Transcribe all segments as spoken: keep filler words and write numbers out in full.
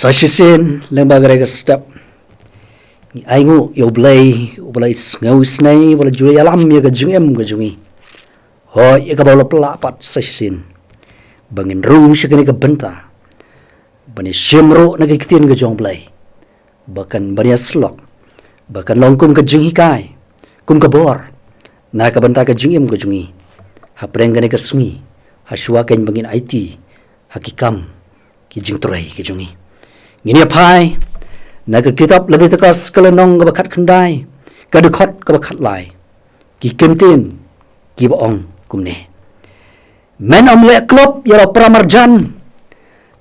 Sa shisien lyngba kane ka step ngi ainguh ïa U Blei, U Blei sngew isnei, U Blei ju ïalam ïa ka jingim ka jong ngi. Hooid, ïa kaba la pla pat sa shisien ba ngin rung sha kane ka bynta ban ïa shim ruh na ka ktien ka jong U Blei, ba kan ban ïa slok, ba kan long kum ka jinghikai, kum ka bor na ka bynta ka jingim ka jong ngi hapdeng kane ka sngi, ha shuwa kane ba ngin aiti ha ki kam ki jingtrei ki jong ngi. Ngin ïa phai na ka kitab Leviticus ka lynnong kaba khatkhyndai, ka dkhot kaba khatlai. Ki kyntien kiba ong kumne: Men ym leh klop ïa la u para marjan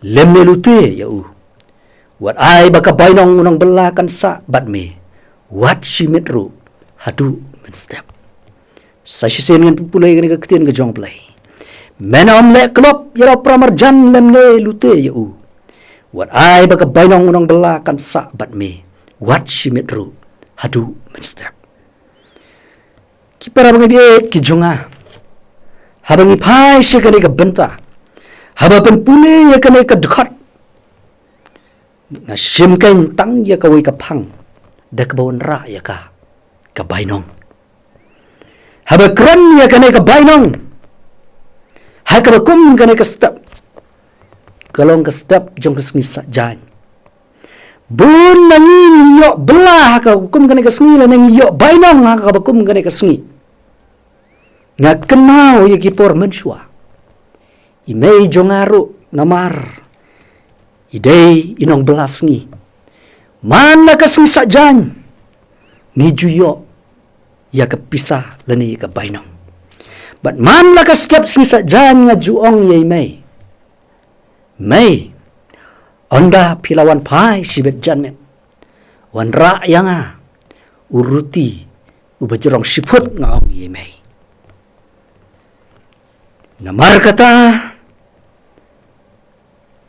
lymne lute ïa u. Wat ai ba ka bainong u nongbylla kan sah bad me, wat shi miet ruh haduh mynstep. Sa shisien ngan pule kane ka ktien ka jong U Blei. Men ym leh klop ïa la u para marjan lymne lute ïa u. Wat ai ba ka bainong u nongbylla kan sah bad me, wat shi miet ruh haduh mynstep. Ki para bangeit ki jong nga, haba ngi phai sha kane ka bynta, haba pynpule ïa kane ka dkhot, nga shim kein tang ïa kawei ka phang da kaba wanrah ïa ka, ka bainong. Haba kren ïa kane ka bainong ha kaba kum kane ka step, ka long ka step jong ka sngi Saitjaiñ. Bun na ngi ngi ïoh bylla ha kaba kum kane ka sngi, lane ngi ïoh bainong ha kaba kum kane ka sngi. Nga kynmaw ïa ki por mynshuwa. I mei jong nga ruh namar i dei i nongbylla sngi, man la ka sngi Saitjaiñ ngi ju ïoh ïa ka pisa lane ïa ka bainong. Bad man la ka step sngi Saitjaiñ nga ju ong ïa i mei, mei, ynda phi la wan phai shibit janmiet, wanrah ïa nga u ruti uba jrong shiphut, nga ong ïa i mei. Namar kata,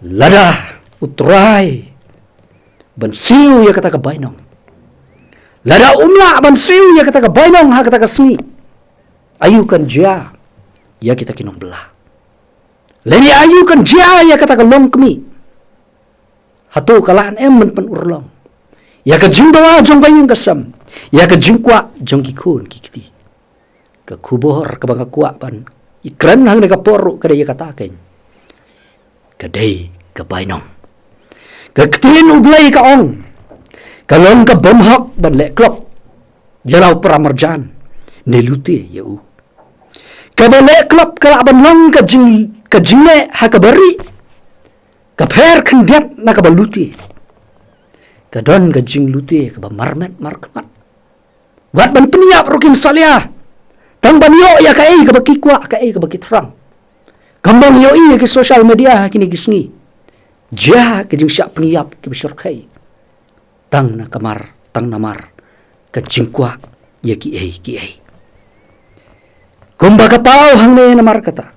lada U Trai ban siew ïa kata ka bainong, lada um lah ban siew ïa kata ka bainong ha kata ka sngi, aïu kan jia ïa kita ki nongbylla? Lane aïu kan jia ïa kata ka longkmie? Hato ka lah em ban pynurlong ïa ka jingdawa jong ka ïing ka sem, ïa ka jingkwah jong ki khun ki kti? Ka khubor kaba nga kwah ban ïa kren hangne ka por ruh ka dei ïa kata kein, ka dei ka bainong. Ka ktien U Blei ka ong, ka long ka bymhok ban leh klop ïa la u para marjan ne lute ïa u. Kaba leh klop ka lah ban long ka jing, ka jingleh ha kaba rieh, ka pher khyndiat na kaba lute. Ka don ka jinglute kaba marmet markhmat. Wat ban pynïap ruh kim salia, tang ban ïoh ïa kaei kaba ki kwah, kaei kaba ki thrang. Kumba ngi ïohi ha ki social media ha kine ki sngi, jia ka jingshah pynïap kiba shyrkhei tang na ka mar, tang namar ka jingkwah ïa kiei kiei. Kumba ka paw hangne, namar kata,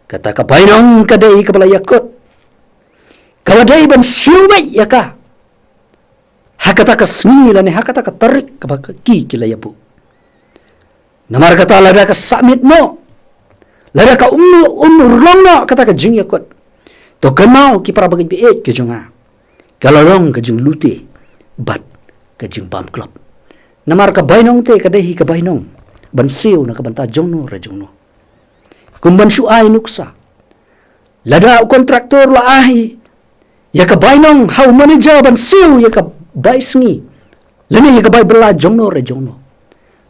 kata ka bainong ka dei kaba la ïakut, kaba dei ban siew beit ïa ka ha kata ka sngi lane ha kata ka tarik kaba ki, ki la ïabuh. Namar kata, lada ka sah miet noh, lada ka um, um urlong noh kata ka jingïakut, to kynmaw ki para bangeit baieit ki jong nga, ka la long ka jinglute bad ka jingbam klop. Namar ka bainong te ka dei hi ka bainong ban siew na ka bynta jongno re jongno. Kum ban shu ai nuksa, lada u kontraktor la ai ïa ka bainong ha u manager ban siew ïa ka bai sngi lane ïa ka bai bylla jongno re jongno,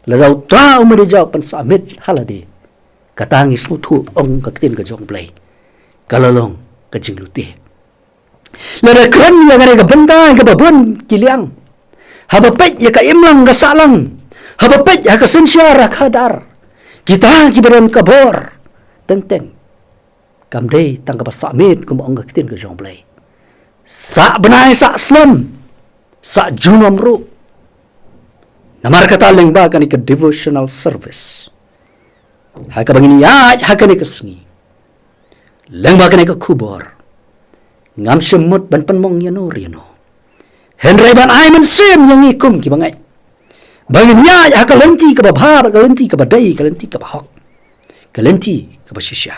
lada uta u manager u pynsah miet ha lade, kata ngi sngewthuh, ong ka ktien ka jong U Blei, ka la long ka jinglute. Lada kren ïa kane ka bynta ïa kaba bun ki liang, haba peit ïa ka imlang ka sahlang, haba peit ha ka synshar ha khadar, kita kiba don ka bor teng teng, kam dei tang kaba sah miet kumba ong ka ktien ka jong U Blei. Sah bnai, sah snem, sah junom ruh. Namar kata, lyngba kane ka devotional service ha kaba ngin ïaid ha kane ka sngi, lyngba kane ka khubor, ngam shym mut ban pynmong ïano re ïano, hynrei ban ai mynsiem ïa ngi kum ki bangeit ba ngin ïaid ha ka lynti kaba bha, ka lynti kaba dei, ka lynti kaba hok, ka lynti kaba shisha.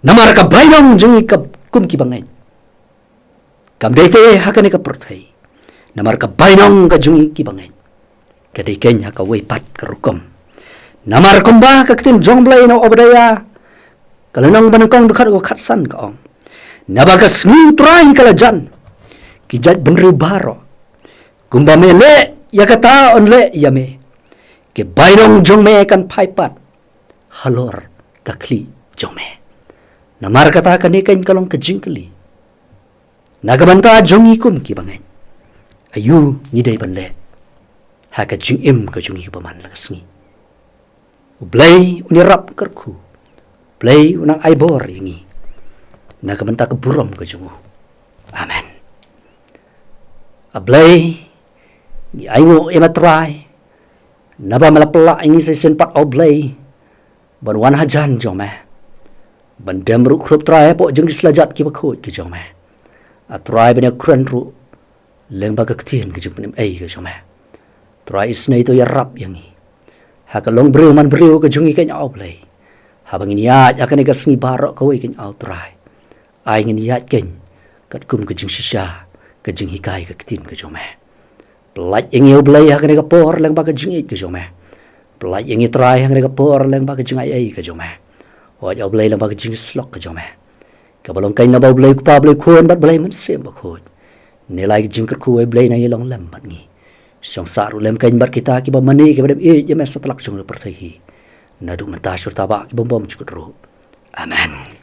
Namar ka bainong jong ngi ka, kum ki bangeit, Kam dei te ha kane ka pyrthei. Namar ka bainong ka jong ngi ki bangeit ka dei kein ha kawei pat ka rukom. Namar kumba ka ktien jong Blei na Obadiah ka lynnong ba nyngkong dkhot khatsan ka ong, naba ka sngi Trai ka la jan, ki jait bynriew baroh kumba me leh ïa kata yn leh ïa me. Ki bainong jong me kan phai pat halor ka khlieh jong me. Namar kata kane kein ka long ka jingkylli na ka bynta jong ngi kum ki bangeit. Aïu ngi dei ban leh ha ka jingim ka jong ngi kaba man la ka sngi? U Blei un ïarap kyrkhu. U Blei un nang ai bor ïa ngi na ka bynta ka burom ka jong u. Amen. A Blei, ngi ainguh ïa me Trai, naba me la pynlah ïa ngi sa shisien pat, A Blei, ban wan hajan jong me, ban dem ruh khrup Trai hapoh jong ki slajat kiba khuid ki jong me. A Trai, ban ïakren ruh lyngba ka ktien ka jingpynim ei ka jong me. Trai, isynei to ïarap ïa ngi ha ka long briew man briew ka jong ngi kein, A Blei. Haba ngin ïaid ha kane ka sngi baroh kawei kein, A Trai, ai ngin ïaid kein katkum ka jingshisha ka jinghikai ka ktien ka jong me. Pyllait ïa ngi, A Blei, ha kane ka por lyngba ka jingïeit ka jong me. Pyllait ïa ngi Trai ha kane ka por lyngba ka jingaiei ka jong me. Hooid, A Blei, lyngba ka jingïasyllok ka jong me, kaba long kein naba U Blei Kpa, Blei Khun bad Blei Mynsiem Bakhuid. Ne lai ka jingkyrkhu, A Blei, nang ïalong lem bad ngi. Shong sah ruh lem kein bad kita kiba mane, kiba dem ïeit ïa me satlak jong ka pyrthei hi, naduh mynta sha ruh sha kiba ym bym jukut ruh. Amen.